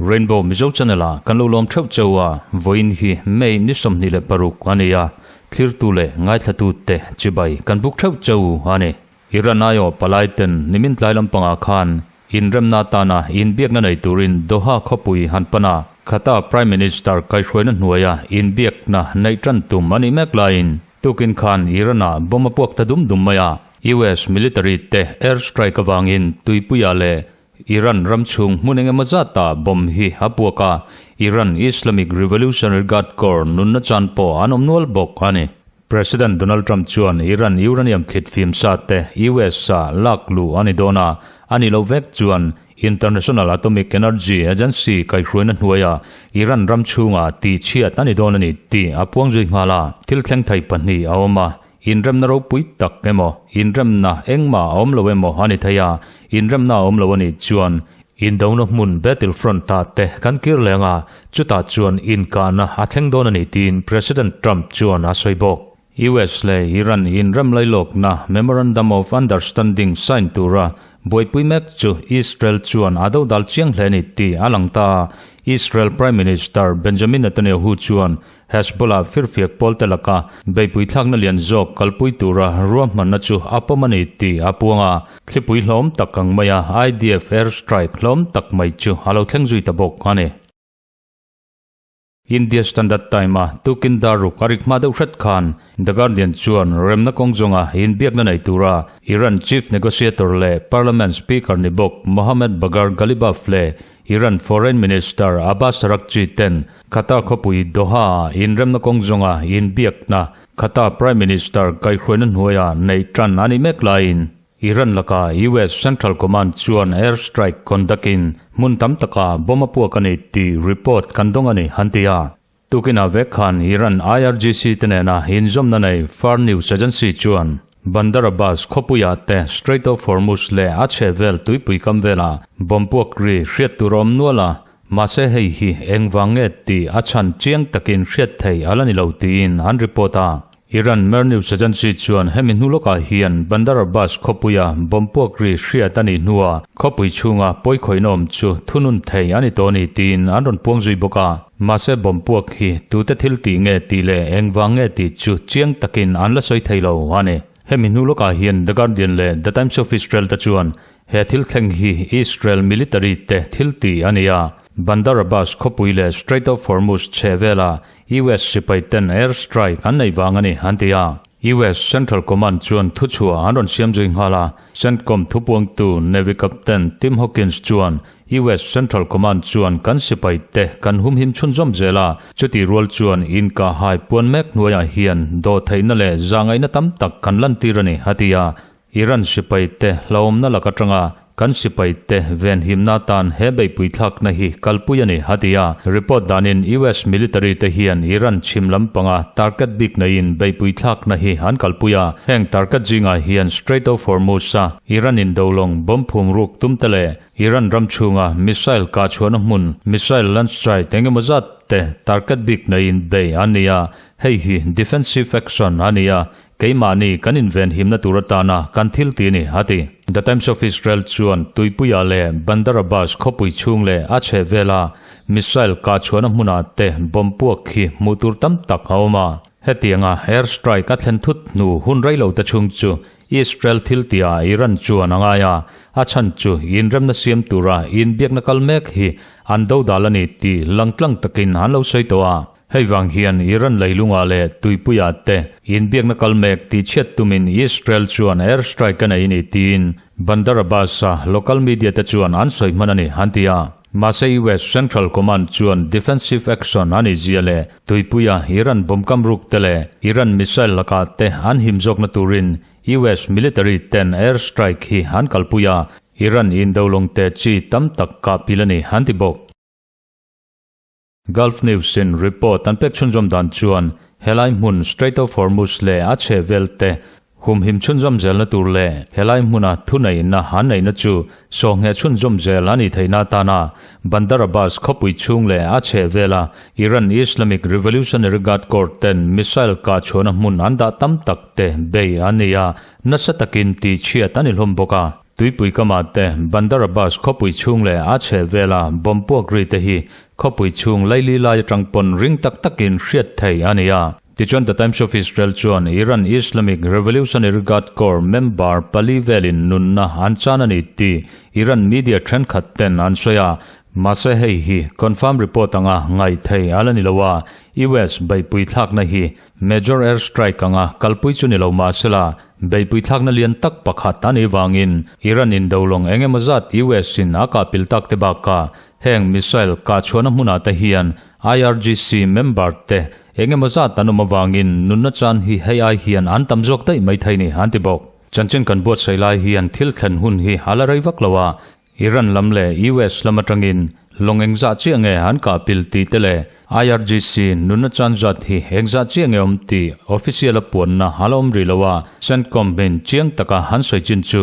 Rainbow Mizo Channel ah kan lo lawm theuh cheu a, vawiin hi May ni 26 a ni a, thlirtu leh ngaithlatu te chibai kan buk theuh cheu a ni. Iran aiawh palai ten nimin tlai lampangah khan inremna atana inbiakna nei turin Doha khawpui han pan a, khata Prime Minister kaihhruaina hnuaia inbiakna neih tan tum a nih mek laiin tukin khan Iran-ah bomb a puak ta dum dum mai a, US military te air strike avangin tuipuiah leh Iran ram chhung hmun eng emaw zatah bomb hi a puak a, Iran Islamic Revolutionary Guard Corps nunna chan pawh an awm nual bawk a ni. President Donald Trump chuan Iran uranium thlit fim sa te US ah lak luh a ni dawn a, a ni lo vek chuan International Atomic Energy Agency kaihhruaina hnuaiah Iran ram chhungah tihchhiat a ni dawn a ni tih a puang zui nghal a. Thil thleng thei pahnih a awm a, Inremna ropui tak emaw, inremna engmah a awm lo emaw a ni thei a, inremna a awm lo a nih chuan Indona hmun battlefront ah te kan kir leng a, chutah chuan inkahna a thleng dawn a ni tiin President Trump chuan a sawi bawk. US leh Iran inrem lailawkna Memorandum of Understanding sign tura buaipui mek chu Israel chuan a dodal chiang hle a ni tih a lang ta a, Israel Prime Minister Benjamin Netanyahu chuan Hezbollah firfiak pawlte laka beihpui thlakna lian zawk kalpui tura ruahmanna chu a pawm a ni tih a puang a, thlipui hlawm tak ang maia IDF air strike hlawm tak mai chu a lo thleng zui ta bawk a ni. India Standard Time-a tukin dar ruk a rik hma deuh hret khan The Guardian chuan remna kawng zawnga inbiakna nei tura Iran Chief Negotiator leh Parliament Speaker ni bawk Mohammad Bagher Ghalibaf leh Iran Foreign Minister Abbas Araghchi ten Qatar khawpui Doha-ah inremna kawng zawnga inbiakna Qatar Prime Minister kaihhruaina hnuaia neih tan a nih mek laiin Iran laka US Central Command chuan air strike conduct-in hmun tam takah bomb a puak a ni tih report kan dawng a ni, an ti a. Tukinah vek khan Iran IRGC te nena inzawmna nei Far News Agency chuan Bandar Abbas khawpuiah te Strait of Hormuz leh a chhehvel tuipui kam velah bomb puak ri hriat tur a awm nual a, mahse hei hi engvang nge tih a chhan chiang takin hriat thei a la ni lo tiin an report a. Iran Mehr News Agency chuan hemi hnu lawkah hian Bandar Abbas khawpuia bomb puak ri hriat a nih hnuah khawpui chhunga pawikhawihna awm chu thunun thei a ni tawh a ni tiin an rawn puang zui bawk a. Mahse bomb puak hi tute thil tih nge tih leh engvang nge tih chu chiang takin an la sawi thei lo a ni. Hemi hnu lawkah hian The Guardian leh The Times of Israel te chuan he thil thleng hi Israel military te thil tih a ni a, Bandar Abbas khawpui leh Strait of Hormuz chhe vela US sipai ten air strike an neih vang a ni, an ti a. US Central Command chuan thuchhuah an rawn siam zui nghal a, CENTCOM thupuangtu Navy Captain Tim Hawkins chuan US Central Command chuan kan sipai te kan humhim chhunzawm zel a, chutih rual chuan inkahhai puan mek hnuaiah hian dawhtheihna leh zahngaihna tam tak kan lantir a ni, a ti a. Iran sipai te hlauhawmna lak atanga kan sipai te venhimna atan he beihpui thlakna hi kalpui a ni, a ti a. Report danin US military te hian Iran chhim lampanga target bik neiin beihpui thlakna hi an kalpui a. Heng target zingah hian Strait of Hormuz-a Iran indolawng bomb phum ruk tum te leh Iran ram chhunga missile kah chhuahna hmun missile launch site eng emaw zat te target bik neiin bei an ni a. Hei hi defensive action a ni a, Keimahni kan invenhimna tur atana kan thil ti a ni, a ti. The Times of Israel chuan Tuipuia leh Bandar Abbas khawpui chhung leh a chhehvela missile kah chhuahna hmunah te bomb puak hi hmuh tur tam tak a awm a. Hetianga air strike a thlen thut hnu hun rei lo te chhung chu Israel thil tihah Iran chuan a ngai a, a chhan chu inremna siam tura inbiakna kal mek hi an dodal a ni tih langtlang takin an lo sawi tawh a. Hei vang hian Iran leilungah leh tuipuiah te inbiakna kal mek tihchhiat tumin Israel chuan air strike a nei ni tiin Bandar Abbas-a local media te chuan an sawi hman a ni, an ti a. Mahse US Central Command chuan defensive action a nih zia leh tuipuia Iran bomb kam ruk te leh Iran missile lakah te an him zawkna turin US military ten air strike hi an kalpui a, Iran indolawng te chi tam tak kah pil a ni, an ti bawk. Gulf News in report an pek chhunzawm dan chuan helai hmun Strait of Hormuz leh a chhehvel te Humhim chhunzawm zelna tur leh helai hmuna thuneihna an neihna chu sawhngheh chhunzawm zel a nih theihna atana Bandar Abbas khawpui chhung leh a chheh vela Iran Islamic Revolutionary Guard Corps ten missile kah chhuahna hmun an dah tam tak te bei an ni a, nasa takin tihchhiat a ni hlawm bawk a. Tuipui kamah te Bandar Abbas khawpui chhung leh a chheh vela bomb puak ri te hi khawpui chhung laili lai atang pawn ring tak takin hriat theih a ni a. Tichuan The Times of Israel chuan Iran Islamic Revolutionary Guard Corps member pali velin nunna an chan a ni tih Iran media thenkhat ten an sawi a, mahse hei hi confirm report anga ngaih thei a la ni lo a, US beihpui thlakna hi major air strike anga kalpui chu ni lo mahsela beihpui thlakna lian tak pakhat a nih vangin Iran indolawng eng emaw zat US in a kahpil tak te bakah heng missile kahchhuahna hmunah te hian IRGC member te eng emaw zat an awm avangin nunna chan hi hei ai hian an tam zawk daih mai thei ni an ti bawk. Chanchin kan buatsaih lai hian thil thlen hun hi a la rei vak lo a, Iran lam leh US lam atangin lawng eng zah chiah nge an kah pil tih te leh IRGC nunna chan zat hi eng zah chiah nge awm tih official a puanna a la awm rih lo a, CENTCOM in chiang taka an sawi chin chu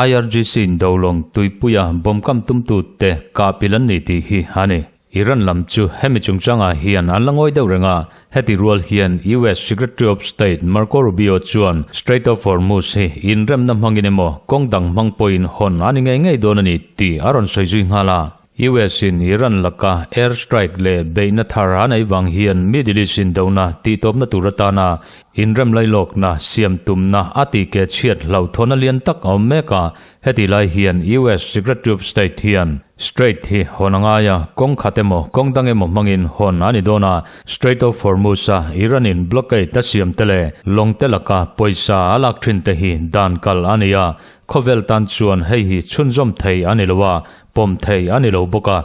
IRGC in dolawng tuipuia bomb kam tumtu te kah pil an ni tih hi a ni. Iran lam chu hemi chungchangah hian an la ngawi deuh reng a, heti rual hian US Secretary of State Marco Rubio chuan Strait of Hormuz hi inremna hmangin emaw kawng dang hmang pawhin hawn a ni ngei ngei dawn a ni tih a rawn sawi zui nghal a. US in Iran laka air strike leh beihna thar a neih vang hian Middle East indona tihtawpna tur atana inrem lailawkna siam tumna a tihke chhiat hlauhthawn a lian tak a awm mek a, Heti lai hian US Secretary of State hian Strait hi hawn a ngai a, kawng khat emaw kawng dang emaw hmangin hawn a ni dawn a, Strait of Hormuz a Iran in blockade a siam te leh lawng te laka pawisa a lak thin te hi dan kal a ni a, khawvel tan chuan hei hi chhunzawm thei a ni lo a, pawm thei a ni lo bawk a,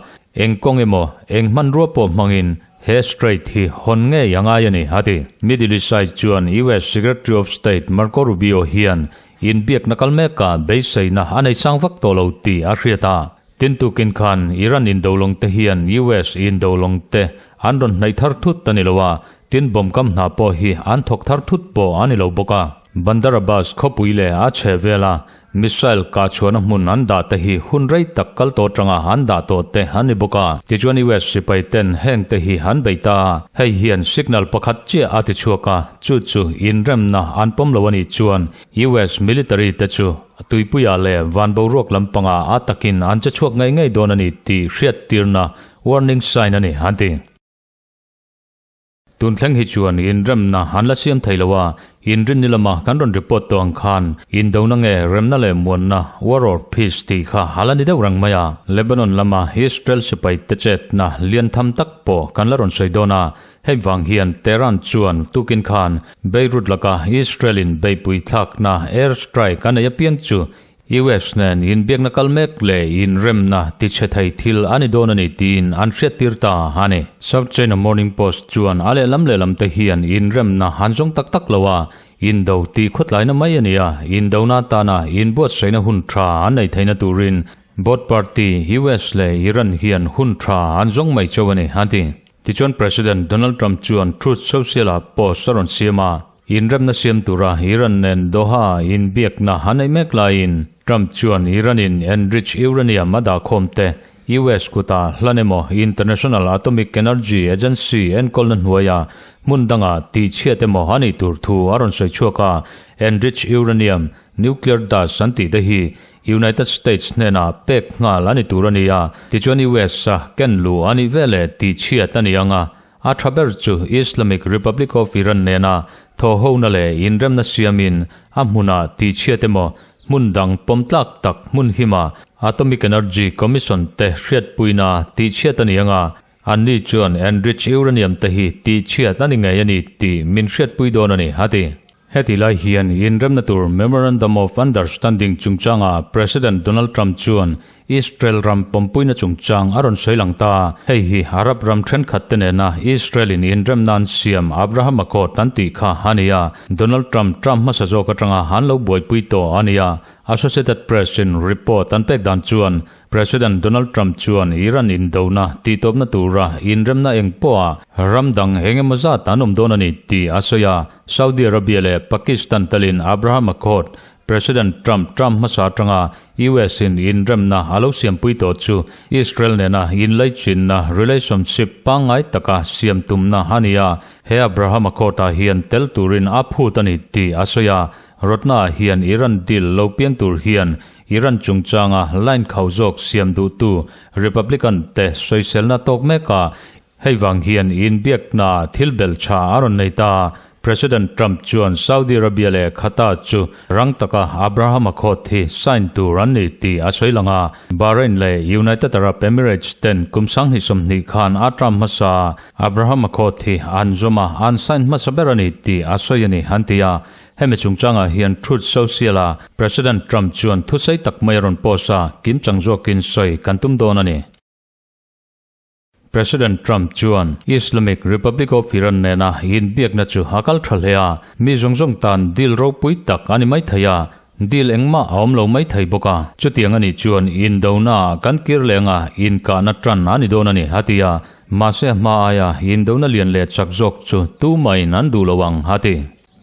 eng kawng emaw eng hmanrua pawh hmangin he strait hi hawn ngei a ngai a ni, a ti. Middle East side chuan US Secretary of State Marco Rubio hian Inbiakna kal mekah beiseina a nei sang vak tawh lo tih a hriat a. Tin tukin khan Iran indolawng te hian US indolawng te an rawn hnaih thar thut a ni lo a, tin bomb kam hna pawh hi an thawk thar thut pawh a ni lo bawk a. Bandar Abbas khawpui leh a chhe vela missile kah chhuahna hmun an dah te hi hun rei tak kal tawh atanga an dah tawh te an ni bawk a. Tichuan US sipai ten heng te hi an bei ta a, hei hian signal pakhat chiah a ti chhuak a, chu chu inremna an pawm lo a nih chuan US military te chu tuipuiah leh van boruak lampangah a takin an che chhuak ngei ngei dawn a ni tih hriattirna warning sign a ni, an ti. Tun thleng hi chuan inremna an la siam thei lo a, inrinni lama kan rawn report tawh ang khan indona nge remna leh muanna, war or peace, tih kha a la ni deuh reng mai a. Lebanon lama Israel sipai te chetna lian tham tak pawh kan la rawn sawi dawn a, Hei vang hian Tehran chuan tukin khan Beirut laka Israel-in beihpui thlakna air strike a nei apiang chu US nen inbiakna kal mek leh inremna tichhe thei thil a ni dawn a ni tiin an hriattir ta a ni. South China Morning Post chuan a lehlam lehlam te hian inremna an zawng tak tak lo a, indo tih khawtlaina mai a ni a, indona atana inbuatsaihna hun tha an nei theihna turin both party US leh Iran hian hun tha an zawng mai chauh a ni, an ti. Tichuan President Donald Trump chuan Truth Social-ah post a rawn siam a, inremna siam tura Iran nen Doha inbiakna a neih mek laiin Trump chuan Iran-in enriched uranium a dahkhawm te US kutah hlan emaw International Atomic Energy Agency enkawlna hnuaia hmun danga tihchhiat emaw a nih tur thu a rawn sawi chhuak a, enriched uranium, nuclear dust an tih te hi United States hnenah pek nghal a ni tur a ni a, tichuan US a ken luh a nih veleh tihchhiat a ni ang a, a tha ber chu Islamic Republic of Iran nena thawhhona leh inremna siamin a hmunah tihchhiat emaw hmun dang pawm tlak tak hmun hima Atomic Energy Commission te hriatpuina tihchhiat a ni ang a, anni chuan enriched uranium te hi tihchhiat a ni ngei a ni tih min hriatpui dawn a ni, a ti. Heti lai hian inremna tur Memorandum of Understanding chungchangah President Donald Trump chuan Israel ram pawmpuina chungchang a rawn sawi lang ta. Hei hi Arab ram thenkhat te nena Israel in inremna an siam Abraham Accord an tih kha a ni a, Donald Trump term hmasa zawk atanga an lo buaipui tawh a ni a. Associated Press in report an pek dan chuan President Donald Trump chuan Iran indona tihtawpna tura inremna eng pawha ram dang eng emaw zat an awm dawn a ni tih a sawi a. Saudi Arabia leh Pakistan talin Abraham Accord President Trump term hmasa atanga US in inremna a lo siampui tawh chu Israel nena inlaichinna, relationship, pangngai taka siam tumna a ni a, he Abraham Accord-ah hian tel turin a phut a ni tih a sawi a. Rawtnaah hian Iran deal lo piang tur hian Iran chungchanga line khau zawk siam duhtu Republican te sawiselna tawk mek a, hei vang hian inbiakna thil bel tha a rawn nei ta. President Trump chuan Saudi Arabia leh Qatar chu rang taka Abraham Accord hi sign tur an ni tih a sawi lang a, Bahrain leh United Arab Emirates ten kum 2020 khan a term hmasa Abraham Accord hi an zawm a, an sign hmasa ber a ni tih a sawi a ni, an ti a. Hemi chungchangah hian Truth Social-a President Trump chuan thusei tak mai a rawn post a, kimchang zawkin sawi kan tum dawn a ni. President Trump chuan Islamic Republic of Iran nena inbiakna chu a kal tha hle a, mi zawng zawng tan deal ropui tak a ni mai thei a, deal engmah a awm lo mai thei bawk a. Chutiang a nih chuan indona ah kan kir leng a, inkahna tan a ni dawn a ni, a ti a. Mahse a hma aia indona lian leh chak zawk chu tumahin an duh lo ang, a ti.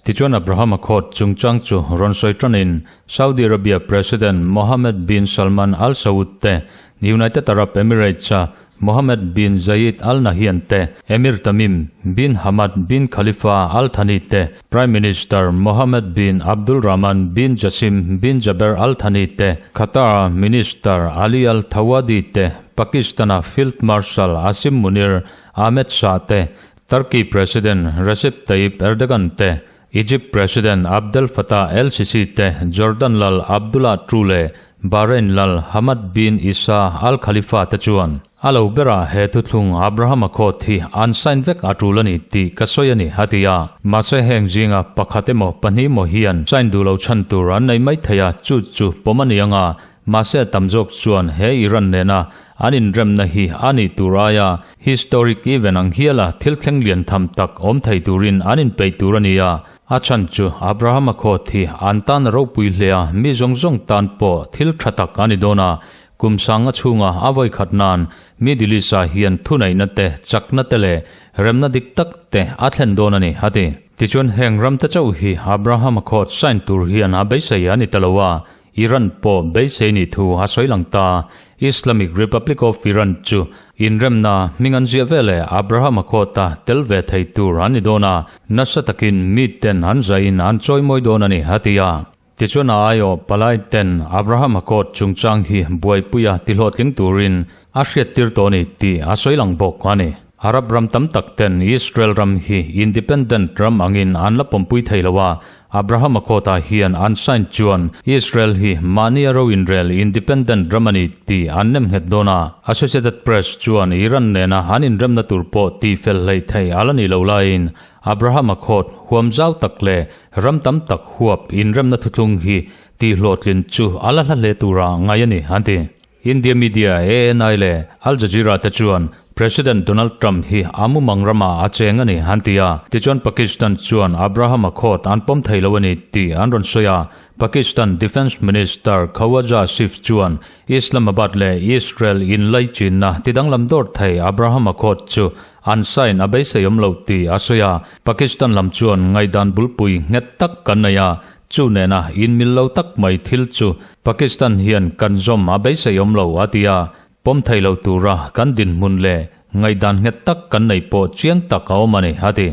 Tichuan Abraham Accord chungchang chu rawn sawi tanin Saudi Arabia President Mohammed bin Salman Al Saud te, United Arab Emirates-a Mohammed bin Zayed Al Nahyan te, Emir Tamim bin Hamad bin Khalifa Al Thani te, Prime Minister Mohammed bin Abdul Rahman bin Jassim bin Jaber Al Thani te, Qatar-a Minister Ali Al Thawadi te, Pakistan-a Field Marshal Asim Munir Ahmed Shah te, Turkey President Recep Tayyip Erdogan te, Egypt President Abdel Fattah el-Sisi te, Jordan lal Abdullah ii leh Bahrain lal Hamad bin Isa Al Khalifa te chuan a lo berah he thuthlung Abraham Accord hi an sign vek a tul a ni tih ka sawi a ni, a ti a. Mahse heng zinga pakhat emaw pahnih emaw hian sign duh lo chhan tur an nei mai thei a, chu chu pawm a ni ang a, Mahse tam zawk chuan he Iran nena an inremna hi a nih tur aia historic event ang hiala thil thleng lian tham tak awm thei turin an inpeih tur a ni a. A chhan chu Abraham-a khawt hi an tan a ropui hle a, mi zawng zawng tan pawh thil tha tak a ni dawn a. Kum sanga chhunga a vawikhat nan Middle East-ah hian thuneihna te, chakna te leh remna dik tak te a thlen dawn a ni, a ti. Tichuan heng ram te chauh hi Abraham-a khawt sign tur hian a beisei a ni ta lo a, Iran pawh beisei nih thu a sawi lang ta. Islamic Republic of Iran chu inremna hming an ziah veleh Abraham Accord-a tel ve thei tur an ni dawn a, nasa takin miten an zaiin an chawimawi dawn a ni, a ti a. Tichuan a aiawh palai ten Abraham Accord chungchang hi buaipuia tihlawhtling turin a hriattir tawh a ni tih a sawi lang bawk a ni. Arab ram tam tak ten Israel ram hi independent ram angin an la pawmpui thei lo a, Abraham Accord-ah hian an sign chuan Israel hi mahni a ro inrel independent ram a ni tih an nem nghet dawn a. Associated Press chuan Iran nena an inremna tur pawh tihfel hleih theih a la nih loh laiin Abraham Accord huam zau tak leh ram tam tak huap inremna thuthlung hi tihhlawhtlin chu a la hla hle tura ngai a ni, an ti. India media ANI leh Al Jazeera te chuan President Donald Trump hi a mumang ramah a cheng a ni an ti a. Tichuan Pakistan chuan Abraham Accord an pawm thei lo a ni tih an rawn sawi a. Pakistan Defence Minister Khawaja Asif chuan Islamabad leh Israel inlaichinna tidanglam dawr thei Abraham Accord chu an sign a beisei awm lo tih a sawi a. Pakistan lam chuan ngaihdan bulpui nghet tak kan nei a, Chu nena inmil lo tak mai thil chu Pakistan hian kan zawm a beisei awm lo a ti a, pawm thei lo tura kan dinhmun leh ngaihdan nghet tak kan nei pawh chiang tak a awm a ni, a ti.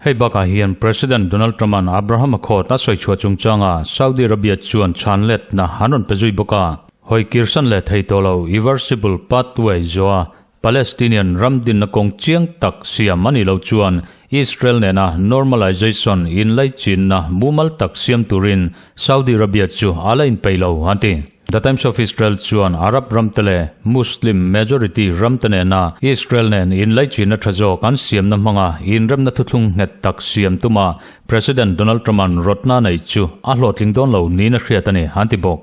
Hei bakah hian President Donald Trump-a'n Abraham Accord a sawi chhuah chungchanga Saudi Arabia chuan chhan letna an rawn pe zui bawk a, hawi kirsan leh thei tawh lo irreversible pathway zawha Palestinian ram dinna kawng chiang tak siam a nih loh chuan Israel nena normalization inlaichinna mumal tak siam turin Saudi Arabia chu a la inpeih lo, an ti. The Times of Israel chuan Arab ramte leh Muslim majority ramte nena Israel nen inlaichinna tha zawk an siamna hmanga inremna thuthlung nghet tak siam tuma President Donald Trump-a'n rawtna neih chu a hlawhtling dawn lo niin a hriat a ni, an ti bawk.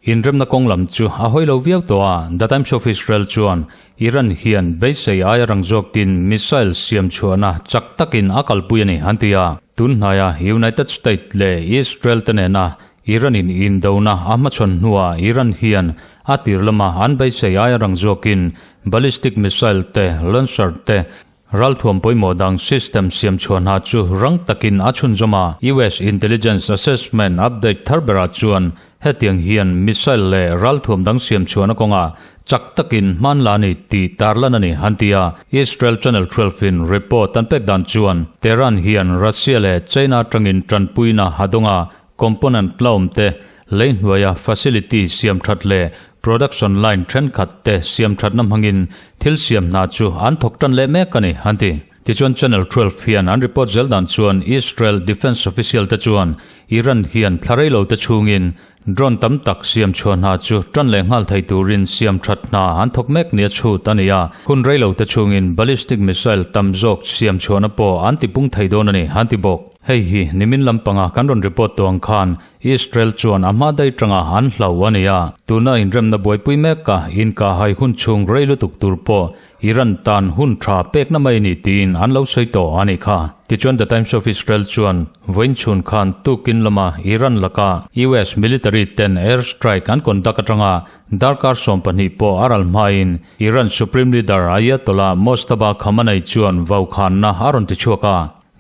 Inremna kawng lam chu a hawi lo viau tawh a, The Times of Israel chuan Iran hian beisei aia rang zawkin missile siam chhuahna chak takin a kalpui a ni an ti a. Tun hnaia United State leh Israel te nena Iran in indona a hmachhawn hnuah Iran hian a tir lama an beisei aia rang zawkin ballistic missile te, launcher te, Ralthuam pawimawh dang system siam chhuah hna chu rang takin a chhunzawm a, US Intelligence Assessment update thar berah chuan hetiang hian missile leh ralthuam dang siam chhuahna kawngah chak takin hman la a ni tih tarlan a ni, an ti a. Israel Channel 12 in report an pek dan chuan Tehran hian Russia leh China atangin tanpuina a dawng a, Component tlawm te, lei hnuaia facility siam that leh production line thenkhat te siam thatna hmangin thil siam hna chu an thawk tan leh mek a ni, an ti. Tichuan Channel 12 hian an report zel dan chuan Israel defence official te chuan Iran hian thla rei lo te chhungin drone tam tak siam chhuah hna chu tan leh nghal thei turin siam that hna an thawk mek nia chhut a ni a, hun rei lo te chhungin ballistic missile tam zawk siam chhuahna pawh an tipung thei dawn a ni, an ti bawk. Hei hi nimin lampanga kan rawn report tawh ang khan Israel chuan a hma daih tanga an hlau a ni a, tuna inremna buaipui meka inkahhai hun chhung rei lutuk tur pawh Iran tan hun tha pekna mai ni tiin an lo sawi tawh a nih kha. Tichuan The Times of Israel chuan vawiin chhun khan tukin lama Iran laka US military ten air strike an conduct atanga darkar 12 pawh a ral hmain Iran Supreme Leader Ayatollah Mojtaba Khamenei chuan vaukhanna a rawn ti chhuak a.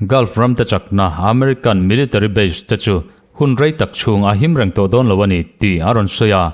Gulf ram te chakna American military base te chu hun rei tak chhung a him reng tawh dawn lo a ni tih a rawn sawi a,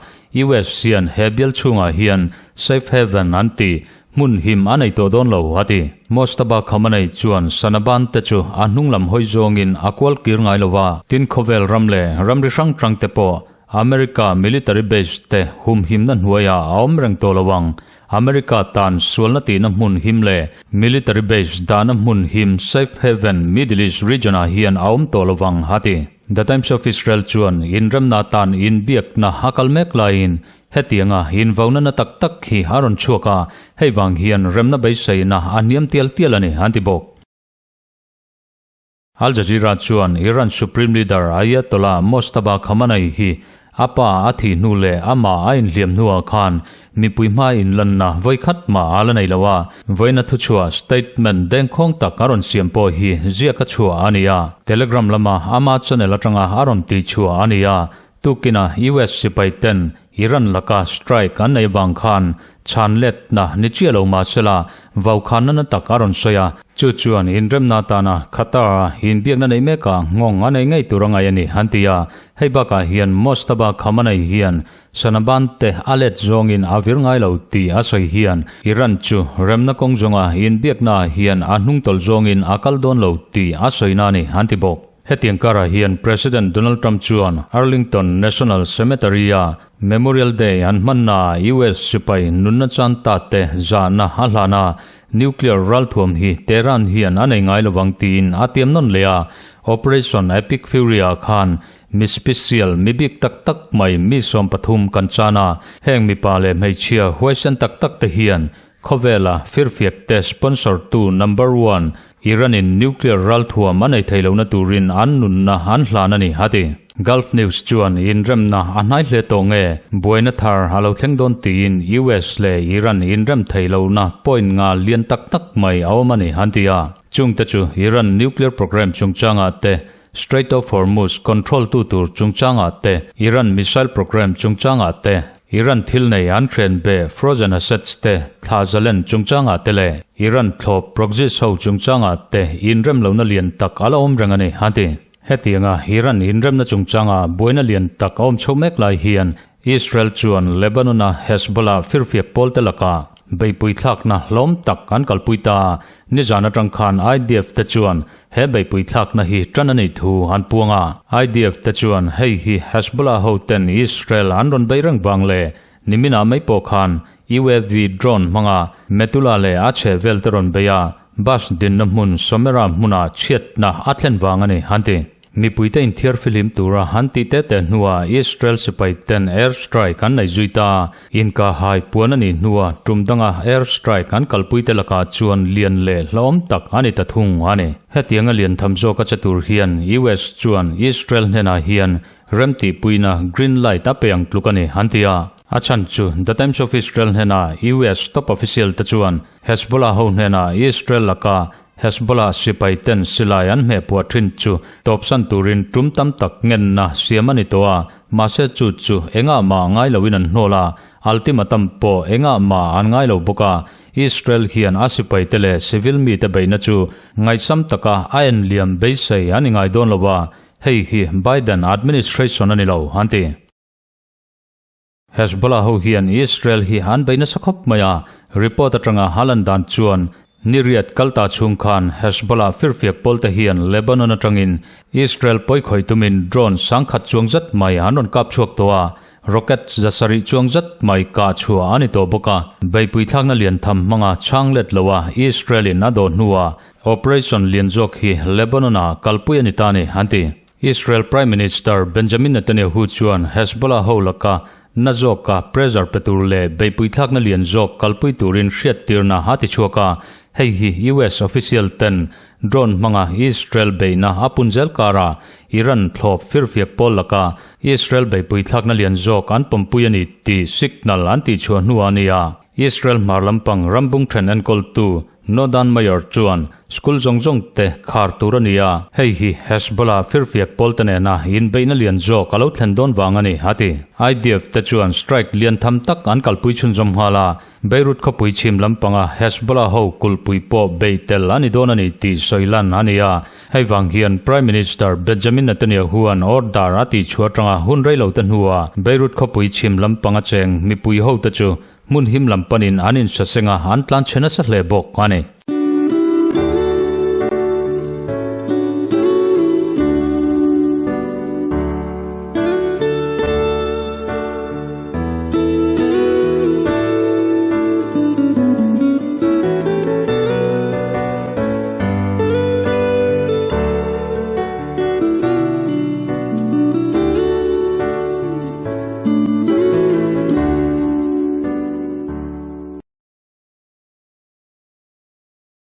US hian he bial chhungah hian safe haven an ti hmun him a nei tawh dawn lo a ti. Mojtaba Khamenei chuan Sanaban te chu a hnung lam hawi zawngin a kual kir ngai lo a, tin khawvel ram leh ramri hrang hrang te pawh America military base te humhimna hnuaiah a awm reng tawh lo ang. America tan sualna tihna hmun him leh military base dahna hmun him safe haven Middle East region ah hian a awm tawh lo ang, a ti. The Times of Israel chuan inremna tan inbiakna a kal mek laiin hetianga invauna na tak tak hi a rawn chhuak a, hei vang hian remna beiseina a hniam tial tial a ni, an ti bawk. Al Jazeera chuan Iran Supreme Leader Ayatollah Mojtaba Khamenei hi a pa a thih hnu leh amah a inhliam hnuah khan mipui hma inlanna vawikhat mah a la nei lo a, vawiina thuchhuah statement dengkhawng tak a rawn siam pawh hi ziak a chhuah a ni a, Telegram lama ama channel atanga a rawn tihchhuah a ni a, Tukinah US sipai ten Iran laka strike an nei vang khan chhan letna ni chiah lo mah sela vaukhanna na tak a rawn sawi a, chu chuan inremna atana Qatar-a inbiakna neih mekah nghawng a nei ngei tur a ngaih a ni an ti a. Hei bakah hian Mojtaba Khamenei hian Sanaban te a let zawngin a vir ngai lo tih a sawi hian Iran chu remna kawng zawnga inbiakna hian a hnungtawlh zawngin a kal dawn lo tih a sawina a ni an ti bawk. Hetiang karah hian President Donald Trump chuan Arlington National Cemetery-a Memorial Day an hmannaah US sipai nunna chan ta te zahna a hlan a, nuclear ralthuam hi Tehran hian a nei ngai lovang tiin a tiam nawn leh a. Operation Epic Fury-ah khan mi special, mi bik tak tak mai mi 13 kan chan a, heng mipa leh hmeichhia huaisen tak tak te hian Khawvela firfiak te sponsor tu number one Iran in nuclear ralthuam a nei thei lohna turin an nunna an hlan a ni, a ti. Gulf News chuan inremna a hnai hle tawh nge buaina thar a lo thleng dawn tiin US leh Iran inrem thei lohna point nga lian tak tak mai a awm a ni, an ti a. Chungte chu Iran nuclear program chungchangah te, Strait of Hormuz control tu tur chungchangah te, Iran missile program chungchangah te, Iran thil nei an hren be frozen assets te thla zalen chungchangah te leh Iran thlawp proxies ho chungchangah te inrem lohna lian tak a la awm reng a ni, a ti. Hetianga Iran inremna chungchanga buaina lian tak a awm chho mek lai hian Israel chuan Lebanon-a Hezbollah firfiak pawlte lakah beihpui thlakna hlawm tak an kalpui ta a, nizan atang khan IDF te chuan he beihpui thlakna hi tan a nih thu an puang a. IDF te chuan hei hi Hezbollah hoten Israel an rawn beih reng vang leh niminah mai pawh khan UAV drone hmanga Metula leh a chhehvel te rawn beih a, bus dinna hmun Somera hmunah chhiatna a thlen vang a ni, an ti. Mipuite inthiar fihlim tura han tih te te hnuah Israel sipai ten air strike an nei zui ta. Inka hai puan a nih hnuah tum danga air strike an kalpui te lakah chuan lian leh hlauhawm tak a ni ta thung a ni. Hetianga lian tham zawk a che tur hian US chuan Israel hnenah hian remtihpuina green light a pe ang tluk a ni an ti a. A chhan chu The Times of Israel hnenah US top official te chuan Hezbollah ho hnenah Israel laka Hezbollah sipai ten silai an hmeh puah thin chu tawpsan turin tum tam tak ngenna siam a ni tawh a, mahse chu chu engah mah ngai loin an hnawl a, ultimatum pawh engah mah an ngai lo bawk a, Israel hian a sipai te leh civil mite beihna chu ngaihsam taka a en liam beisei an i ngai dawn lo a, hei hi Biden administration a ni lo, an ti. Hezbollah ho hian Israel hi an bei nasa khawp mai a, report atanga Haaland dan chuan niriat kalta chhung khan Hezbollah firfiak pawlte hian Lebanon atangin Israel pawikhawih tumin drone sangkhat chuang zat mai an rawn kap chhuak tawh a, rocket 700 chuang zat mai kah chhuah a ni tawh bawk a. Beipui thlakna lian tham hmanga chhang let lo a Israel in a dawh hnuah operation lian zawk hi Lebanon ah kalpui a ni ta ni an ti. Israel Prime Minister Benjamin Netanyahu chuan Hezbollah ho laka na zawka pressure pe tur leh beihpui thlakna lian zawk kalpui turin hriattirna a ti chhuak a, hei hi US official ten drone hmanga Israel beihna a pun zel karah Iran thlawp firfiak pawl laka Israel beihpui thlakna lian zawk an pawmpui a ni tih signal an tihchhuah hnuah a ni a. Israel hmar lampang rambung then enkawltu Northern Mayor chuan school zawng zawng te khar tur a ni a, hei hi Hezbollah firfiak pawl te nena inbeihna lian zawk a lo thlen dawn vang a ni, a ti. IDF te chuan strike lian tham tak an kalpui chhunzawm nghal a, Beirut khawpui chhim lampanga Hezbollah ho kulhpui pawh beih tel a ni dawn a ni tih sawi lan a ni a, hei vang hian Prime Minister Benjamin Netanyahu-a'n order a tihchhuah atanga hun rei lo te hnuah Beirut khawpui chhim lampanga cheng mipui ho te chu Hmun him lam panin an insaseng a, an tlan chhe nasa hle bawk a ni.